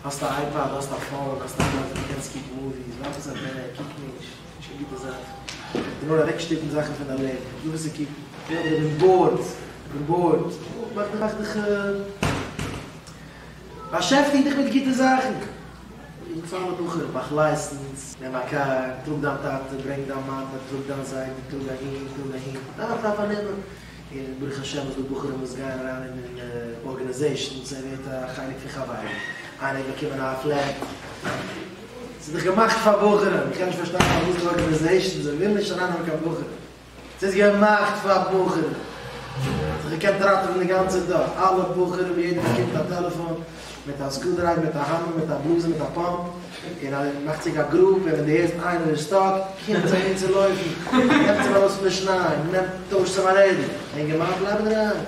האסט א אייפאד, האסט א phone, האסט א פלאץ וואו דו קענסט קוקן movies, ווארף עס אוועק, קוק נישט, נישט קיין גוטע זאך. דיר נאר אוועקשטופן זאכן פון דיין לעבן, דא וואס צו קוקן. יא אבער איך בין bored, איך בין bored. מאך דיך, מאך דיך, באשעפטיג דיך מיט גוטע זאכן. איך פאר מיט בחורים, מאך license, נעם א קאר, טראג דיין טאטע, ברענג דיין מאמע, טראג דיין זיידע, טראג אהין, טראג אהין. דארף דארף פארנעמען. און ברוך השם איז דא בחורים וואס גייען אריין אין organizations, ער ווערט א חלק פון חברים, איינער האט באקומען א flat, ס'איז דאך געמאכט פאר בחורים, איך קען נישט פארשטיין פארוואס די organizations זיי ווילן נישט ארייננעמען קיין בחורים, ס'איז געמאכט פאר בחורים, זיך געקענט ראטעווען די גאנצע דור, אלע בחורים יעדער באקומט א טעלעפאן, מיט א screwdriver מיט א האמער מיט א בלאזער מיט א pump, און אז מאכט זיך א group און ווען דו הערסט איינער איז stuck, קומט זיי אהין צו לויפן, נעמט אים ארויס פון די שניי, נעמט טוישט אים א רעדל, אינגערמאן בלייב אינדערהיים,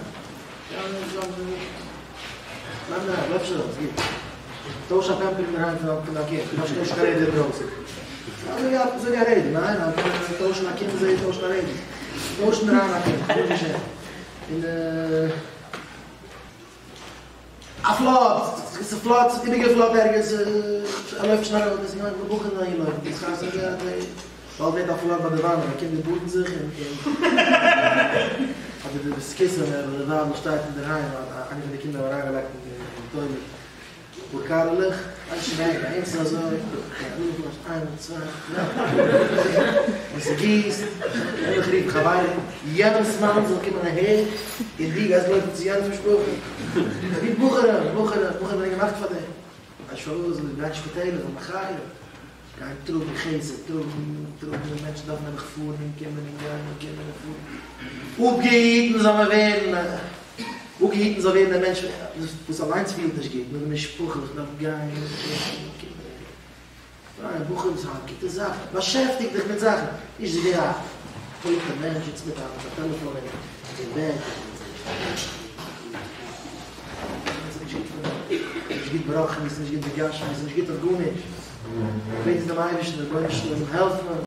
בלייב אינדערהיים, לויף נישט ארויס, גוט, טויש א Pampers אינדערהיים פון דיין קינד, דו דארפסט נישט טוישן קיין רעדל אינדרויסן, אזוי ווי א רעדל, ניין? טוישן א קינד איז אזוי ווי טוישן א רעדל, טויש אינדערהיים א קינד, גארנישט געשען, און. א flood, ס'פלאדט, ס'איז איבערגעפלאדט ערגעץ, ער לויפט שנעל ארויס, ניין, די בחורים זענען געלויפן, די שכר זאגט ער, באלד ווערט א flood ביי די וואנע, די קינדער באדן זיך און אדער די בית הכסא ווען די ווייבל שטייט אינדערהיים, איינע פון די קינדער האבן אריינגעלייגט אין די toilet אפאר קארעלעך, כ'ווייס נישט ווער, ביי אונז איז אזוי, איינער, צוויי, און ס'גיסט, און איך רוף חברים, יענעמ'ס מאן זאל קומען אהער, און דו גייסט לויפן צו יענעמ'ס משפחה. ווי בחורים, בחורים, בחורים זענען געמאכט פאר דעם. ווייסט פארוואס? זאל גיין שפיטעלער, זאל מחיה. גיין טראגן חסד, טראגן, טראגן, מענטשן דארפן נעבעך פארן און קומען און גיין און קומען און פארן. אפגעהיטן זאל מען ווערן, אפגעהיטן זאל ווערן דער מענטש וואס אליינס פילט נישט גוט, נאר די משפחה וואס דארף גיין און קומען און קומען. פיין, בחורים ס'איז א גוטע זאך, באשעפטיג דיך מיט זאכן, נישט ווי א טויטע מענטש זיצט מיט א טעלעפאן אין בעט, ס'איז נישט גוט פאר דיר, ס'איז נישט גוט ברוחניות, ס'איז נישט גוט בגשמיות, ס'איז נישט גוט אויף גארנישט, בעט דעם אייבערשטן, רבונו של עולם העלף מיר.